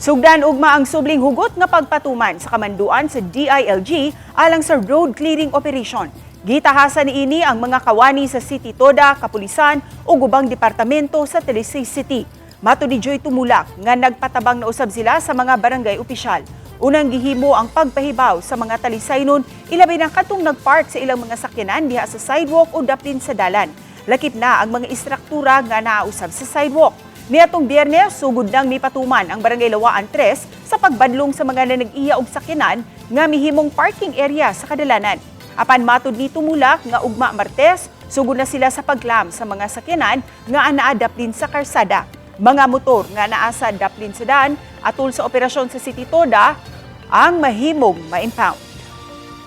Sugdan ugma ang subling hugot nga pagpatuman sa kamanduan sa DILG alang sa road clearing operation. Gitahasan niini ang mga kawani sa City Toda, Kapulisan ug ubang departamento sa Talisay City. Matud ni Joy Tumulak nga nagpatabang na usab sila sa mga barangay opisyal. Unang gihimo ang pagpahibaw sa mga Talisaynon, ilabi na katong nagpark sa ilang mga sakyanan diha sa sidewalk o daplin sa dalan. Lakip na ang mga istruktura nga naausab sa sidewalk. Niadtong Biyernes, sugod nang mipatuman ang Barangay Lawaan 3 sa pagbadlong sa mga nanag-iya og sakyanan nga mihimong parking area sa kadalanan. Apan matud ni Tumulak nga ugma Martes, sugod na sila sa pag-clamp sa mga sakyanan nga naa daplin sa karsada. Mga motor nga naa sa daplin sa daan atol sa operasyon sa City Toda ang mahimong ma-impound.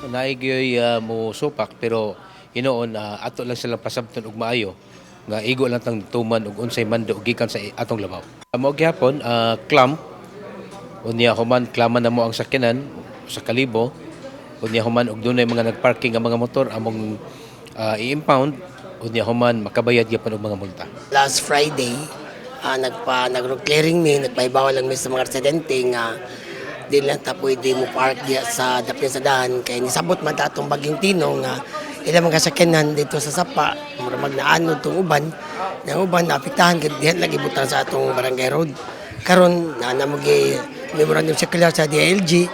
Naay gyoy mo supak, pero hinuon ato lang silang pasabton og maayo nga igo lang tang tuman og unsay mando gikan sa atong labaw. Mao gihapon clamp, unya human klaman na mo ang sakyanan sa kalibo, unya human og dunay mga nagparking nga mga motor among i-impound, unya human makabayad gyapon og mga multa. Last Friday, nagpa nag clearing mi, nagpahibaw lang mi sa mga residente nga di lang ta pwede mo park diya sa dapin sa dahan kay nisabot man ta atong bagyong Tino nga ilang mga sakyanan dito sa sapa mura magnaanod tong uban ng uban, naapektahan kay diha lagi butang sa atong barangay road. Karon na namo gi memorandum circular sa DILG.